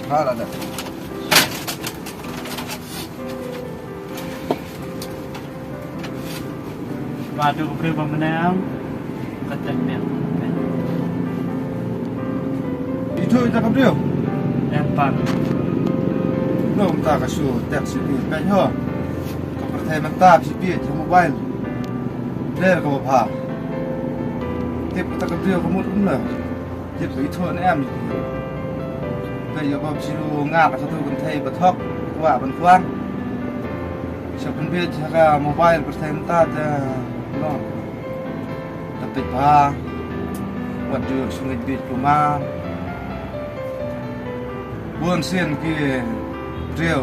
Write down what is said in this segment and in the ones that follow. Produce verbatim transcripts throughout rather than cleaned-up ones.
Hala da. Ba tu ka briew ba mynne am ka tek biang. Itu ita ka briew. Em pan. Long ta ka shu tek shu biang ho. Ka pyrthei mynta phi peit ha mobile. Ler ka ba bha. Tip kata ka briew ka mut kumno. Tip ka ithuh ne em. Te ïa ba phi lu ngat ka tu kynthei ba thok kwah ban kwah. Sha pynbieit ha ka mobile pyrthei mynta te no. Ta peit bha. Wat ju sngewbha bieit kumar. Bun sien ki briew.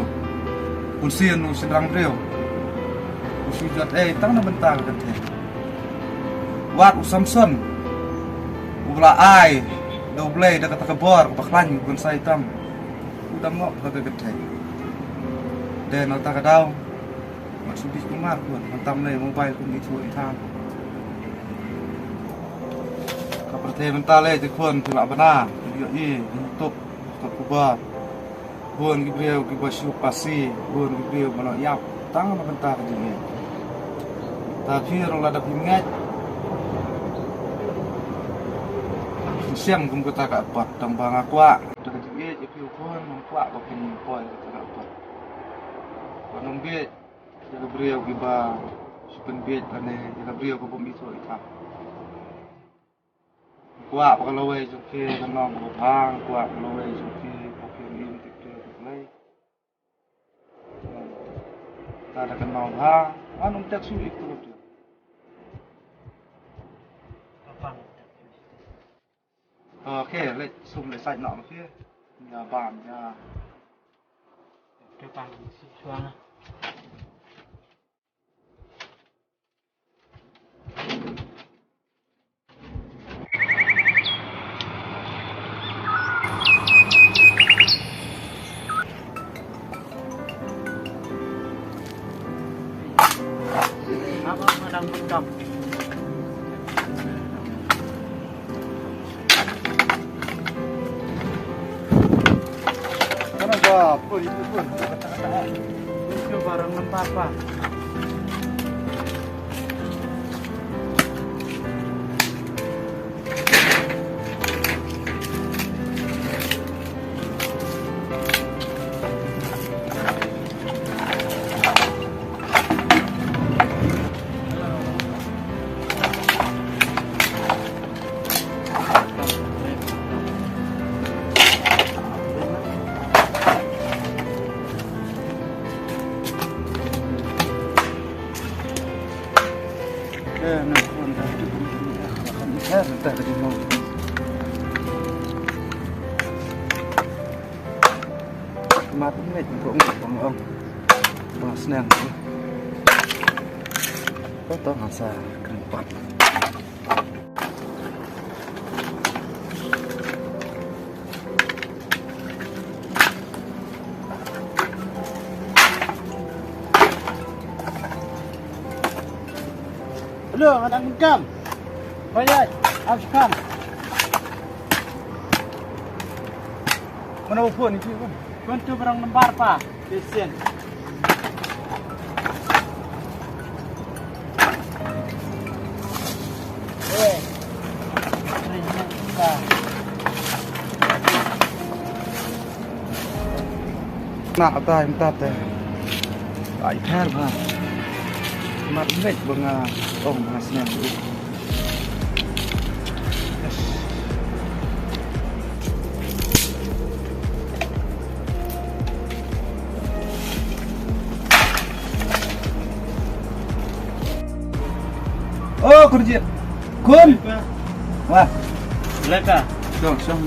Bun sien u shynrang briew. U shu jot ei tang na bynta ka kynthei. Wat u Samson. U la ai da U Blei da kata ka bor kaba khlaiñ u Ban Sai tam. U dang ngop ka kynthei. Dei na kata ka daw. Wat shu bieit kumar kun, mynta mynne mobile kun ithuh ithan. Ka pyrthei mynta lei te khun phi lah bana, phi ïohi, YouTube, ka khubor. Bun ki briew kiba shu pasi, bun ki briew ba noh ïap tang na bynta ka jingngeit. Ta phi ruh lada phi ngeit. Phi shem kum kata ka apot tang ba nga kwah. Kata ka jingngeit ïa phi u khun, nga kwah ba phin poi kata ka apot. Ba nang bieit. Ïa ka briew kiba shu pynbieit lane ïa ka briew ka bym ithuh ithan. Kwah ba ka lawei jong phi ka long kaba bha, kwah ba ka lawei jong phi ba phi im tik tik tik lei. Ta da ka nong bha, an um tek shu ik tu tu. Okay, leit sum leit sait noh ma phi. Ïa ban ïa. Ke pan si chuan. Apa madang bekam? Kana ba pun itu pun. Itu barang mentah apa? Mat ngi ko ngi ko ong. Ba sneng. Ko to nga sa kren pat. Hello, nga dang kam. Ba ïa, am kam. Mano phone ni phone? Phone tu barang number pa. Listen. Eh. Na ta im ta te. Ai thar ba. Mat met ba nga ong ba nga sneng. Oh, kerja. Kun. Wah. Leka. Dong, song.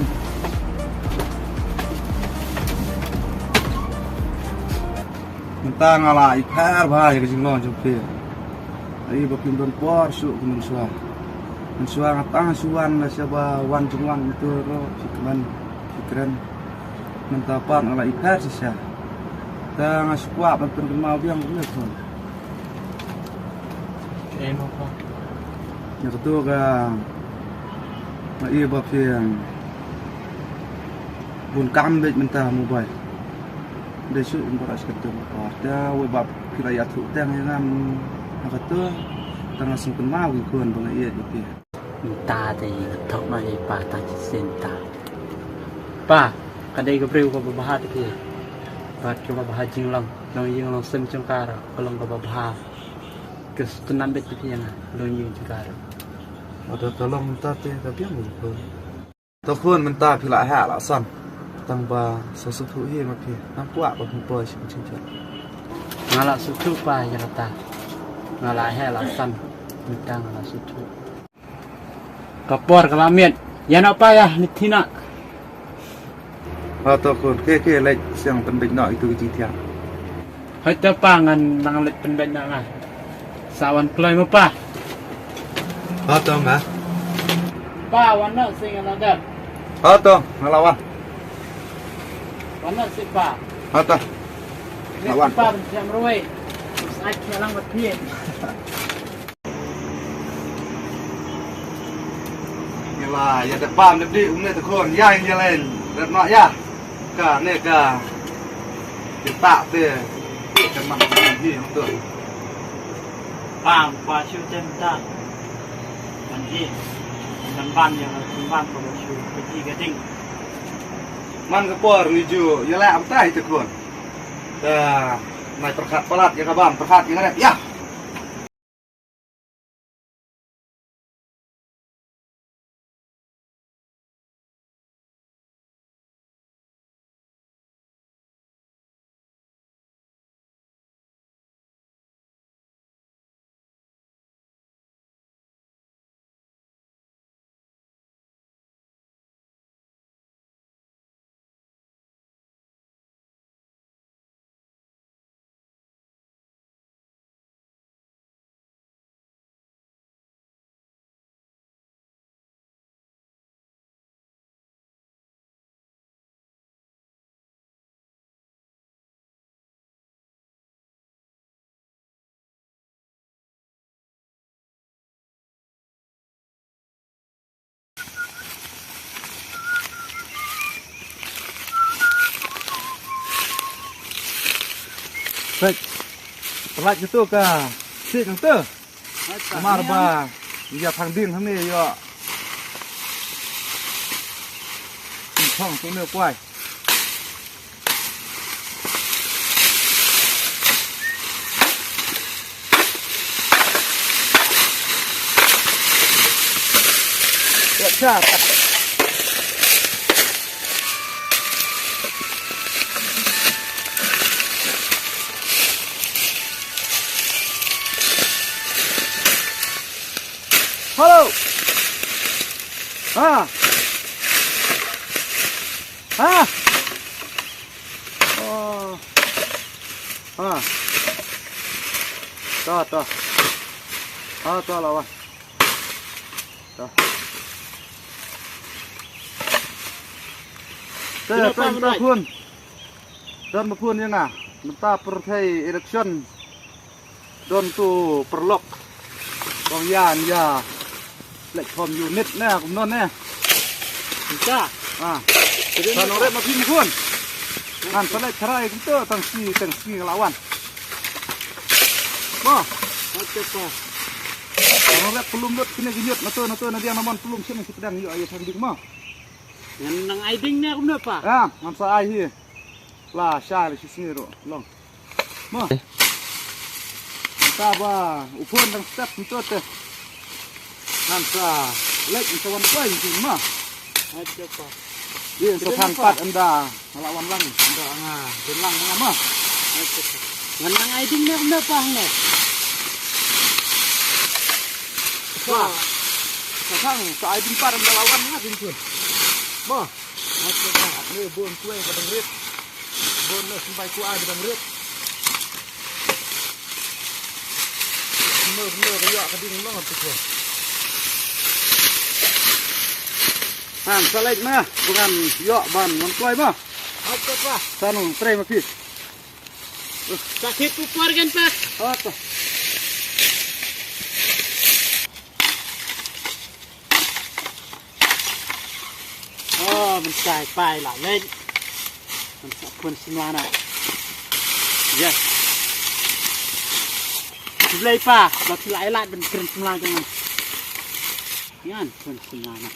Mynta nga la ïapher bha ïa ka jinglong jong phi. Ai ba phin don por shuh kum mynshuwa. Mynshuwa nga tang shu wan la sha ba wan jingwan mynta ruh phi kmen phi kren. Mynta pat nga la ïapher shisha. Te nga shu kwah ban pynkynmaw biang kum ïa phi. Ïa kato ka nga ïa ba phi Bun kam beit mynta mobile. Dei shu um para skat tu. Te wei bap phi la ïathuh tang ïa nga ha katu. Tang nga sngewkynmaw ki khun ba nga ïeit ïa phi. Mynta te ïa nga thok ma ïa pa tang shisien ta. Pa, ka dei ka briew kaba bha te phi. Bad kaba bha jinglong, long ïing long sem jong ka ruh ka long kaba bha. Ka sngewtynnat beit te phi ïa nga, long ïing jong ka ruh. Lada ka long mynta te ka biang ïa ka. To khun mynta phi la heh la san. Tang ba sa sngewthuh hi ma phi. Ngam kwah ba phin poi sha ka jingjan. Nga la sngewthuh pa ïa kata. Nga la heh la san. Mynta nga la sngewthuh. Ka por ka la miet. Ïa na pa ïa ni thina. Ha to khun ke ke leit siang pynbeit noh itu ki jingthiang. Hoi to pa ngan nang leit pynbeit noh nga. Sa wan kloi mo pa. Ha to nga. Pa wan noh sing nga dep. Ha to nga la wan. Wan noh sing pa. Ha to. Nga wan. Pa ban thiam ruwei. Sa ai lang ba phi. Ïa la, ïa da pam da di um ne te khun, ïa ïa len, da ma ïa. Ka ne ka. Ïa ta te. Ïa ka man di hang tu. Pam pa shu tem ta. Kan hi. Kan ban ïa kan ban ko shu ka ji ka ding. Man ka por ngi ju ïa la am tai te khun. Da mai perkhat palat ïa ka bam perkhat ïa ka rep ïa. Peit. Pynlait kito ka sik nangta. Namar ba ïa thang ding hangne ïa. Thang tu ne kwai. Hello. Ha. Ha. Oh. Ha. Ta ta. Ha ta la wa. Ta. Te ta ta khun. Don ba khun ïa nga. Mynta pyrthei election. Don tu paralok. Kong ïa ïa. Platform unit ne kumno ne. Ka. Ah. Sa nong rep ma phi ma khun. Ngan sa leit tharai kumto tang si tang si nga la wan. Mo. Sa nong rep pylum lut kine ki ñiut nato nato na diang namon pylum sien ki pedang ïoh ïa thang dik mo. Ngan nang ai ding ne kumno pa. Ah, ngan sa ai hi. La sha la shi sngi ruh long. Mo. Mynta ba u phone dang step mynta te. Ngan sa leit mynta wan poi mynta ma. Ai te pa. Ye sa thang pat ynda nga la wan lang ynda nga dun lang nga ma. Ai te pa. Ngan nang ai ding ne ne pa ne. Pa. Sa thang sa ai ding pat ynda la wan nga ding pun. Ma. Ai te pa. Ne bun kuai ka dang rit. Bun na symbai kuai ka dang rit. Kumno kumno ka ïoh ka ding long tu ko. Han sa leit ma, bukan ïoh ban ngan kloi ma. Acha pa. Sa nong trei ma phi. Sa khit pu por kan pa. Acha. Oh, mynta pai la leit. Khun, khun samla na. Yes. Khublei pa, ba phi la ai lad ban kren samla jong nga. Ngan khun samla na.